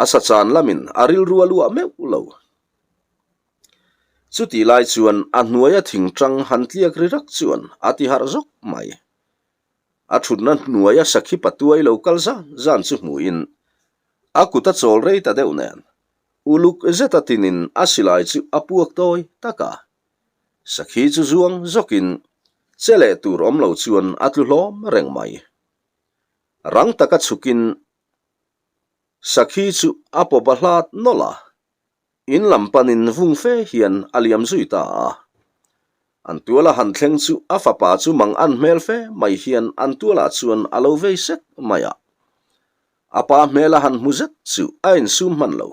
a sachan lamin a rilru a luah meuh lo. Chutih lai chuan a hnuaia thingtang han tliak ri rak chuan a ti harh zawk mai. A thutna hnuaia sakhi patuai lo kal zan zan chu hmuhin a kut a chawl rei ta deuh nen uluk zeta tinin a silai chu a puak tawi tak a. Sakhi chu zuang zawkin che leh tur awm lo chuan a tlu hlawm reng mai. Rang taka chhukin sakhi chu a pawp a hlat nawlh a, in lam panin vung fe hian a liam zui ta a. An tuala han thleng chu a fapa chu mang an hmel fe mai hian an tualah chuan a lo vei sek mai a. A pa hmela han hmu zet chu a insum hman lo.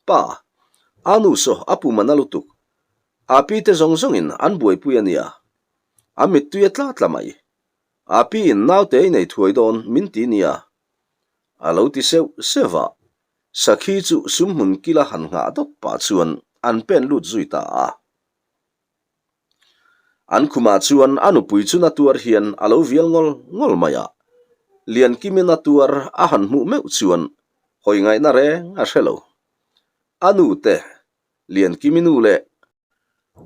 Pa, a nu saw a pum a na lutuk. A pi te zawng zawngin an buaipui a nia. A mittui a tla tla mai. A pi in naute i nei thuai dawn min ti nia. A lo ti seuh seuh a. Sakhi chu sumhmun kila han nghah dawt pah chuan an pen lut zui ta a. An khumah chuan a nupui chu na tuar hian a lo vial ngawl ngawl mai a. Liankimi na tuar a han hmuh meuh chuan hawi ngaihna reng a hre lo. A nu te, Liankimi nu leh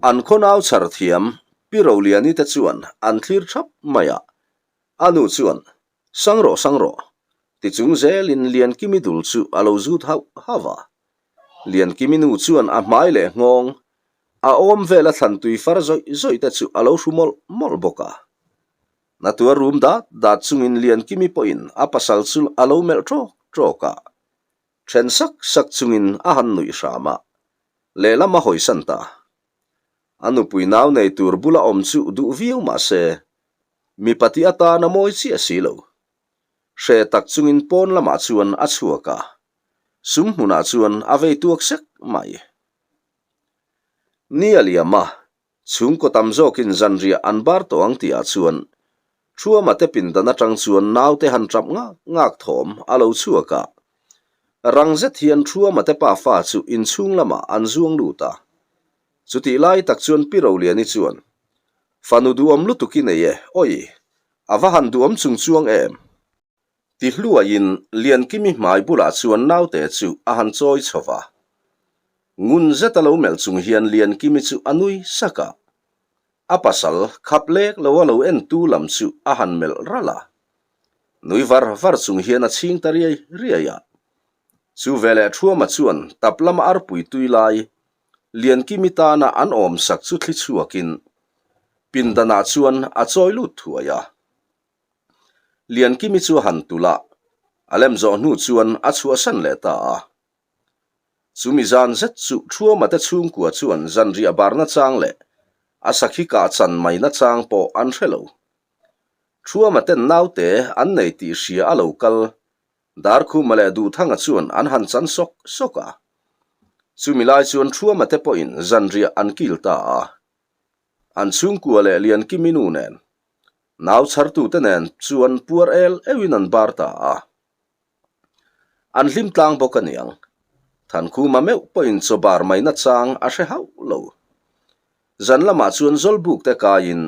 an khaw nau chhar thiam Pi Roliani te chuan an thlir thap mai a. A nu chuan, Sang rawh, sang rawh, ti chung zelin Liankimi dul chu a lo zut hauh hauh a. Liankimi nu chuan a hmai leh nghawng, a awm vela thlan tui far zawih zawih te chu a lo hru mawlh mawlh bawk a. Na tuar rum dat dat chungin Liankimi pawhin a pasal chu a lo melh ṭawk ṭawk a. Ṭhen sak sak chungin a han nuih hram a, lehlam a hawisan ta. A nupui nau nei tur bula awm chu duh viau mah se, mipa tih atan a mawi chiah si lo. Hre tak chungin pawn lamah chuan a chhuak a, sum hmunah chuan a vei tuak sek mai. Ni a liam a, Chhungkaw tam zawkin zanriah an bar tawh ang tihah chuan Thuama te pindan atang chuan naute han tap ngak ngak thawm a lo chhuak a. Rang zet hian Thuama te pafa chu inchhung lamah an zuang lut a. Chutih lai tak chuan Pi Roliani chuan, Fanu duhawm lutuk i nei e, awi, a va han duhawm chung chuang em? Ti hluaiin Liankimi hmai bulah chuan naute chu a han chawi chho va. Ngun zeta lo melh chung hian Liankimi chu a nui sak a. A pasal khap lek lo a lo en tu lam chu a han melh ralh a. Nui var var chung hian a chhing ta riai riai a. Chu veleh Thuama chuan tap lama arpui tui lai Liankimi tana an awm sak chu thli chhuakin pindanah chuan a chawi lut thuai a. Liankimi chu a han tulh a, a lem zawh hnu chuan a chhuahsan leh ta a. Chumi zan zet chu Thuama te chhungkua chuan zanriah barna chang leh a sakhi kah chan mai na chang pawh an hre lo. Thuama ten naute an nei tih hria a lo kal, Darkhuma leh Duhthanga chuan an han chan sawk sawk a. Chumi lai chuan Thuama te pawhin zanriah an kil ta a. An chhungkua leh Liankimi nu nen Nau chhartute nen chuan puar el euhin an bar ta a. An hlim tlang bawk a niang. Thankhuma meuh pawhin chaw bar mai nachang a hre hauh lo. Zan lamah chuan Zawlbuk te kaiin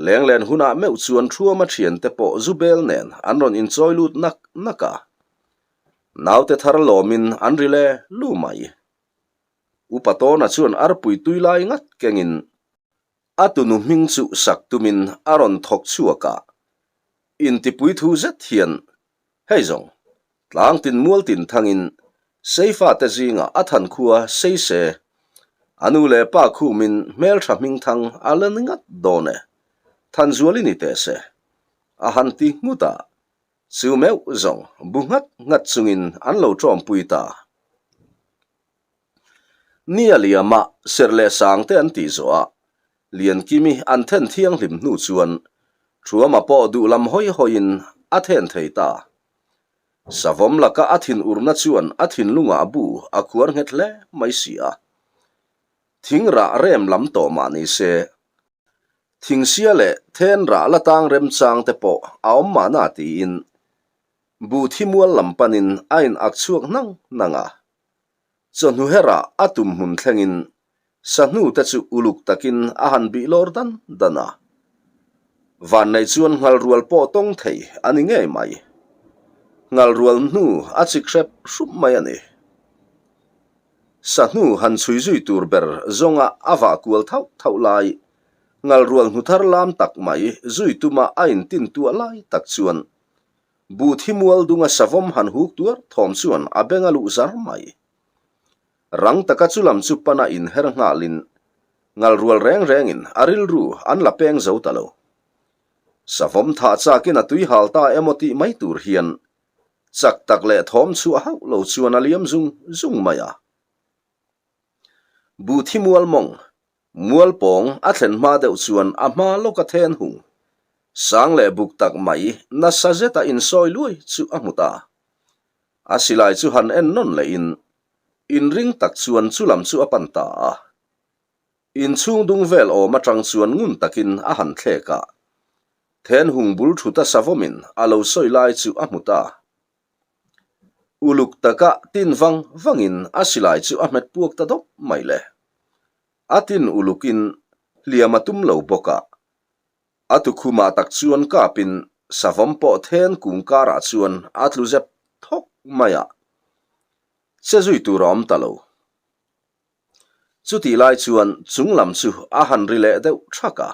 Lenglen hunah meuh chuan Thuama thiante pawh Zubel nen an rawn inchawi lut nak nak a. Naute thar lawmin an ri le lu mai. Upa Tawna chuan arpui tui lai ngat kengin A tunu hming chu sak tumin a rawn thawk chhuak a, intipui thu zet hian, Hei zawng, tlangtin mualtin thangin Seifa te zingah a than khua sei se, a nu leh pa khumin hmeltha hmingthang a la ni ngat dawn e, Thanzual i ni teh se, a han ti nghut a, chu meuh zawng bu nghat nghat chungin an lo tawmpui ta. Ni a liama serh leh sang te an tih zawh a, Liankimi an then thianghlim hnu chuan Thuama pawh duh lam hawi hawiin a then thei ta. Savawm laka a thin urna chuan a thinlungah bu a khuar nghet hle mai si a. Thing rah rem lam tawh mah ni se, thingsia leh then rah la tang remchang te pawh a awm mahna tiin bu thi mual lam panin a in ak chhuak hnang hnang a. Chawhnu herah a tum hmun thlengin sahnu te chu uluk takin a han bih lawr dan dan a. Vanneih chuan nghalrual pawh tawng thei a ni ngei mai. Nghalrual hnu a chik hrep hrup mai a ni. Sahnu han chhui zui tur ber zawnga a vah kual thauh thauh lai, nghalrual hnu thar lam tak mai zui tuma a intin tuah lai tak chuan Buh thi mual dunga savawm han huk tuar thawm chuan a beng a luh zar mai. Rang taka chu lam chu pana inher nghalin ngal rual reng rengin a rilru an la peng zo ta lo. Savawm thah chakin a tui hal ta emaw tih mai tur hian chak tak leh thawm chhuah hauh lo chuan a liam zung zung mai a. Buh thi mual mawng Mual pawng a thlen hma deuh chuan a hma lawka then hung sang leh buk tak mai nasa zeta insawi luai chu a hmu ta. A silai chu han en nawn lehin inring tak chuan chu lam chu a pan ta a. Inchhung dung vel awm atang chuan ngun takin a han thlek a, then hung bul thuta savawmin a lo sawi lai chu a hmu ta. Uluk taka tin vang vangin a silai chu a hmet puak ta dawp mai le. A tin ulukin hliam a tum lo bawk a. A tukhumah tak chuan kapin savawm pawh then kung karah chuan a tlu zep thawk mai a. Che zui tur a awm ta lo. Chutih lai chuan chung lam chu a han ri leh deuh thak a.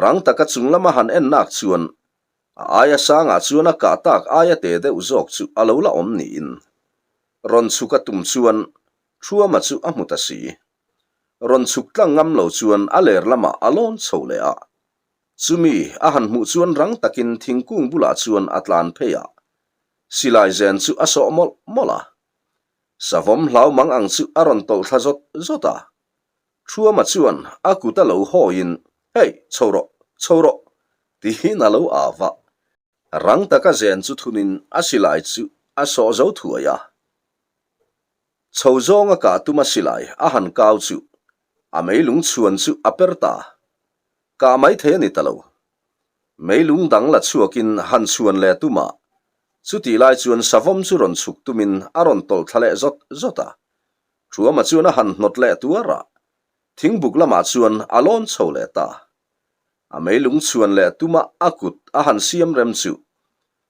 Rang taka chung lama han en nak chuan A aia sangah chuan a kah tak aia te deuh zawk chu a lo la awm niin rawn chhuk a tum chuan Thuama chu a hmu ta si. Rawn chhuk tlang ngam lo chuan a ler lamah a lawn chho leh a. Chumi a han hmuh chuan rang takin thingkung bulah chuan a tlan phei a, silai zen chu a sawh mawlh mawlh a. Savawm hlau mang ang chu a rawn tawlh thla zawt zawt a. Thuama chuan a kut a lo hawiin, Hey, chho rawh, chho rawh! tiin a lo au a. Rang taka zen chu thunin a silai chu a sawh zo thuai a. Chho zawnga kah tuma silai a han kau chu a meilung chhuan chu a per ta. Kah mai thei a ni ta lo. Meilung dang la chhuakin han chhuan leh tumah chutih lai chuan savawm chu rawn chhuk tumin a rawn tawlh thla leh zawt zawt a. Thuama chuan a han hnawt leh tuar a, thingbuk lamah chuan a lawn chho leh ta. A meilung chhuan leh tuma a kut a han siam rem chu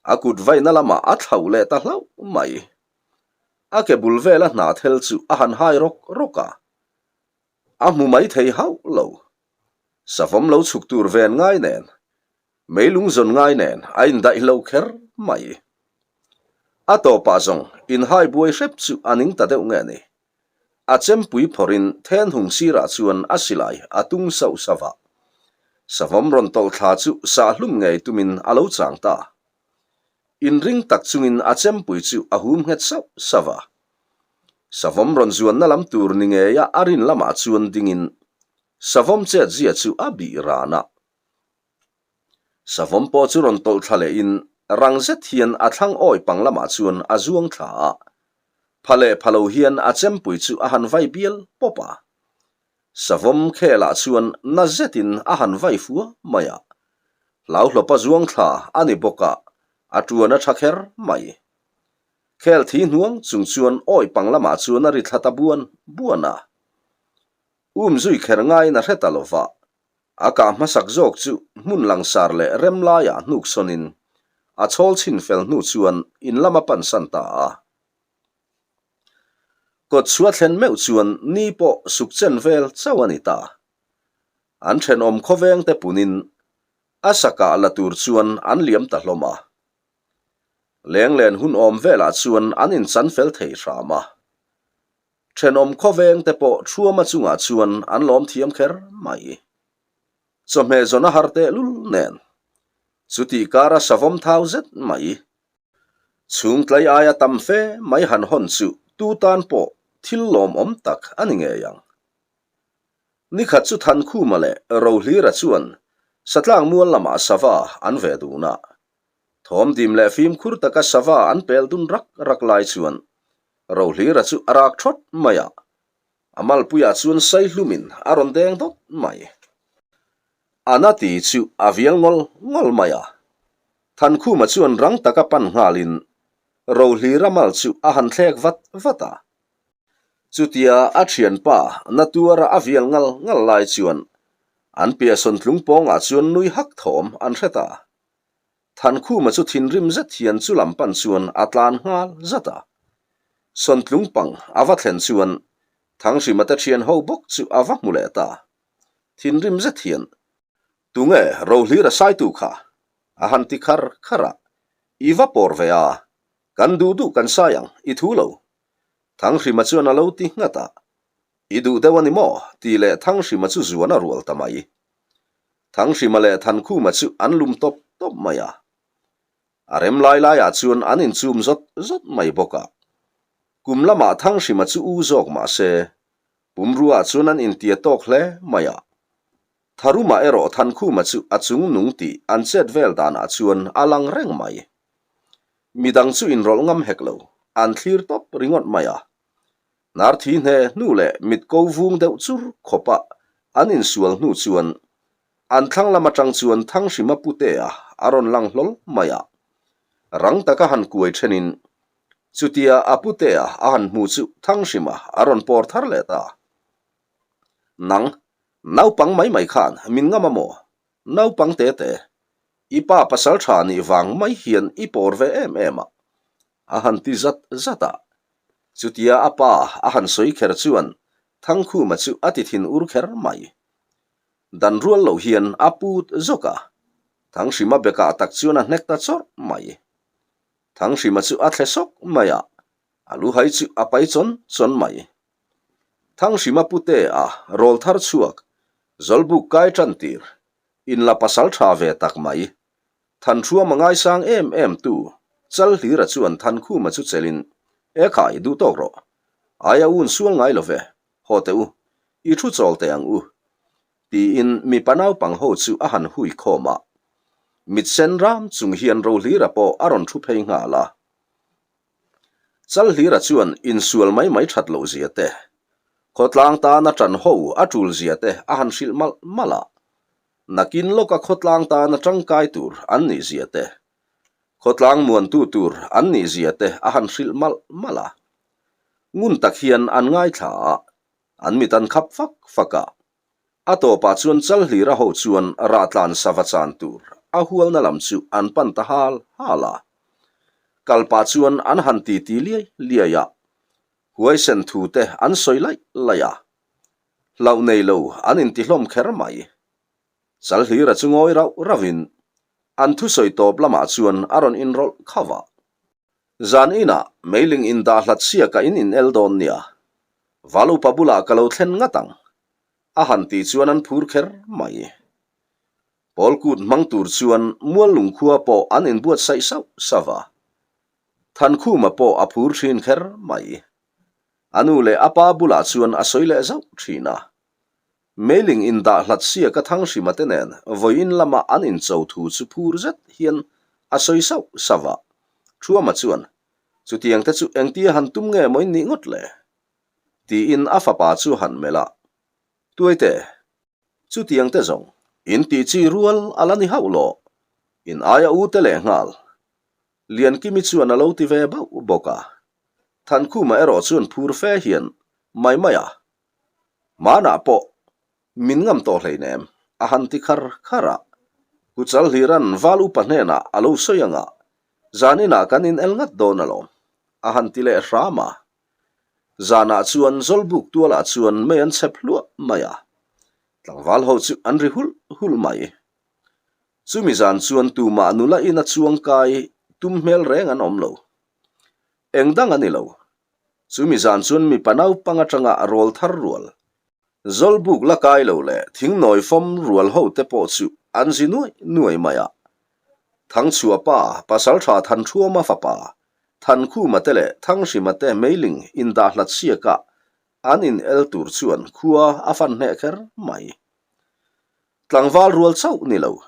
a kut vaina lamah a thlauh leh ta hlauh mai. A ke bul vela hna thel chu a han hai rawk rawk a, a hmu mai thei hauh lo. Savawm lo chhuk tur ven ngai nen, meilung zawn ngai nen a indaih lo kher mai. A tawpah zawng inhai buai hrep chu a ning ta deuh nge ni. A chempui phawrhin thenhung sirah chuan a silai a tung sauh sauh a. Savawm rawn tawlh thla chu sahhlum ngei tumin a lo chang ta. Inring tak chungin a chempui chu a hum nghet sauh sauh a. Savawm rawn zuanna lam tur ni ngeia a rin lamah chuan dingin Savawm chet zia chu a bih ran a. Savawm pawh chu rawn tawlh thla lehin rang zet hian a thlang awi pang lamah chuan a zuang thla a. Pha leh pha lo hian a chempui chu a han vai bial pawp a. Savawm khelah chuan na zetin a han vai fua mai a. Hlauhlawpa zuang thla a ni bawk a, a tuan a tha kher mai. Khel thi hnuang chung chuan awi pang lamah chuan a ri thla ta buan buan a. Um zui kher ngaiin a hre ta lo va, a kah hmasak zawk chu hmun langsar leh rem laiah hnuk sawnin a chhawl chhin fel hnu chuan in lam a pansan ta a. Kawt chhuah thlen meuh chuan ni pawh suk chen vel chauh a ni ta. An thenawm khawveng te punin a sakah la tur chuan an liam ta hlawm a. Lenglen hun awm velah chuan an inchan fel thei hram a. Thenawm khawveng te pawh Thuama chungah chuan an lawm thiam kher mai. Chawhmeh zawn a har tehlul nen. Chutih kara savawm thau zet mai. Chhung tlai aia tam fe mai han hawn chu tu tan pawh thil lawmawm tak a ni ngei ang. Nikhat chu Thankhuma leh Rohlira chuan Satlang mual lamah sava an ve dun a. Thawmdim leh fimkhur taka sava an pel dun rak rak lai chuan Rohlira chu a rak thawt mai a, a malpuiah chuan saihlumin a rawn deng dawt mai. A na ti chu a vial ngawl ngawl mai a, Thankhuma chuan rang taka pan nghalin Rohlira mal chu a han thlek vat vat a. Chutia a thianpa na tuara a vial ngal ngal lai chuan an piahsawn tlung pawngah chuan nui hak thawm an hre ta. Thankhuma chu thinrim zet hian chu lam pan chuan a tlan nghal zat a. Sawntlung pang a va thlen chuan Thanghrima te thian ho bawk chu a va hmu leh ta. Thinrim zet hian, Tunge Rohlira saitu kha? a han ti khar khar a. I va pawr ve a, kan duh duh kan sai ang, i thu lo. Thanghrima chuan a lo ti nghat a. I duh deuh a ni maw? tih leh Thanghrima chu zuan a rual ta mai. Thanghrima leh Thankhuma chu an lum tawp tawp mai a. A rem lai laiah chuan an inchum zawt zawt mai bawk a. Kum lamah Thanghrima chu u zawk mah se, pumruaah chuan an intia tawk hle mai a. Tharumah erawh Thankhuma chu a chung nung tih an chet vel danah chuan a lang reng mai. Midang chu inrawlh ngam hek lo, an thlir tawp ringawt mai a. Hnar thi hne hnu leh mit ko vung deuh chur khawpa an insual hnu chuan an thlang lam atang chuan Thanghrima Putea a rawn lang hlawl mai a. Rang taka han kuai thenin chutia a Putea a han hmu chu Thanghrima a rawn pawr thar leh ta. Nang, naupang mai mai khan min ngam a maw? Naupang te te, i pa pasal tha nih vang mai hian i pawr ve em em a, a han ti zat zat a. Chutia a pa a han sawi kher chuan Thangkhuma chu a ti thin ur kher mai. Dan rual loh hian a put zawk a, Thanghrima bekah tak chuan a hnek ta chawrh mai. Thanghrima chu a thle sawk mai a, a luhai chu a pai chawn chawn mai. Thanghrima pute a rawl thar chhuak, Zawlbuk kai tan tir. Inla pasal tha ve tak mai. Thanhruama ngaisang em em tu Chalhlira chuan Thankhuma chu chelin, E khai, duh tawk rawh. Aia un sual ngai lo ve. Haw teh u. I thu chawl teh ang u. Tiin mipa naupang ho chu a han hui khawm a. Mit sen ram chung hian Rohlira pawh a rawn thu phei nghal a. Chalhlira chuan insual mai mai that loh zia te, khawtlang tana ṭan ho a ṭul zia te a han hrilh malh malh a. Nakin lawka khawtlang tana ṭangkai tur an nih zia te, khawtlang muantu tur an nih zia te a han hrilh malh malh a. Ngun tak hian an ngaithla a, an mit an khap fak fak a. A tawpah chuan Chalhlira ho chuan rahtlan sava chan tur a hualna lam chu an pan ta hal hal a. Kalpah chuan an han titi liai liai a, huaisen thu te an sawi laih laih a. Hlauh nei lo an inti hlawm kher mai. Chalhlira chu ngawi rauh rauhin an thusawi tawp lamah chuan a rawn inrawlh khauh a. Zan inah meiling indah hlat siaka in in el dawn nia. Val upa bulah ka lo thlen ngat ang. A han tih chuan an phur kher mai. Pawl kut hmang tur chuan mual lungkhua pawh an inbuatsaih sauh sauh a. Thankhuma pawh a phur thin kher mai. A nu leh a pa bulah chuan a sawi leh zauh thin a. Meiling indah hlat siaka Thanghrima te nen vawiin lama an incho thu chu phur zet hian a sawi sauh sauh a. Thuama chuan, Chutiang te chu engtia han tum nge maw in nih ngawt le? Tiin a fapa chu han melh a. Tuaite, chutiang te zawng in tih chi rual a la ni hauh lo, in aia u te leh nghal. Liankimi chuan a lo ti ve bauh bawk a. Thankhuma erawh chuan phur fe hian mai mai a, Hmanah pawh min ngam tawh hleinem, a han ti khar khar a. Kuchal Hlira'n val upa hnenah a lo sawi ang a, zan inah kan in el ngat dawn alawm, a han ti leh hram a. Zanah chuan Zawlbuk tualah chuan mei an chhep hluah mai a, tlangval ho chu an ri hulh hulh mai. Chumi zan chuan tumah nula ina chuangkai tum hmel reng an awm lo. Eng dang a ni lo, Chumi zan chuan mipa naupang atanga rawl thar rual, Zawlbuk la kai lo leh thingnawi fawm rual ho te pawh chu an zi nuai nuai mai a. Thangchhuah pa, Pasaltha Thanṭhuama fapa, Thankhuma te leh Thanghrima te meiling indah hlat siakah an in el tur chuan khua a fan hneh kher mai. Tlangval rual chauh ni lo,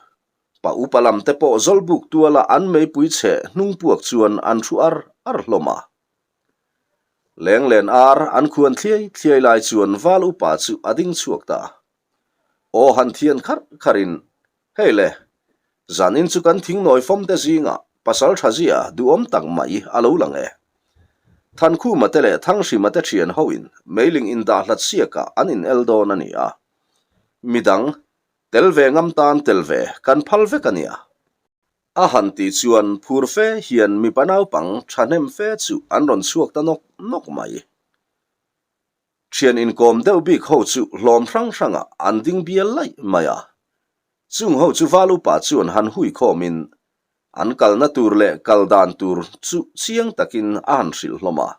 pa upa lam te pawh Zawlbuk tuala an meipui chhe hnungpuak chuan an thu ar ar hlawm a. Lenglen ar an khuan thliai thliai lai chuan val upa chu a ding chhuak ta. Aw han thian kharh kharhin, Hei le, zanin chu kan thingnawi fawm te zingah pasal tha zia duhawm tak mai a lo lang e. Thankhuma te leh Thanghrima te thian hoin meiling indah hlat siakah an in el dawn a ni a. Midang, tel ve ngam tan tel ve kan phal vek a nia. A han tih chuan phur fe hian mipa naupang thahnem fe chu an rawn chhuak ta nawk nawk mai. Thian inkawm deuh bik ho chu hlawm hrang hrangah an ding bial laih mai a. Chung ho chu val upa chuan han hui khawmin an kalna tur leh kal dan tur chu chiang takin a han hrilh hlawm a.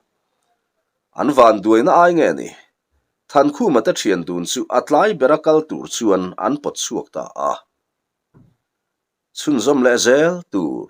An van duaina ai nge ni? Thankhuma te thian dun chu a tlai bera kal tur chuan an pawt chhuak ta a. Chhunzawm leh zel tur.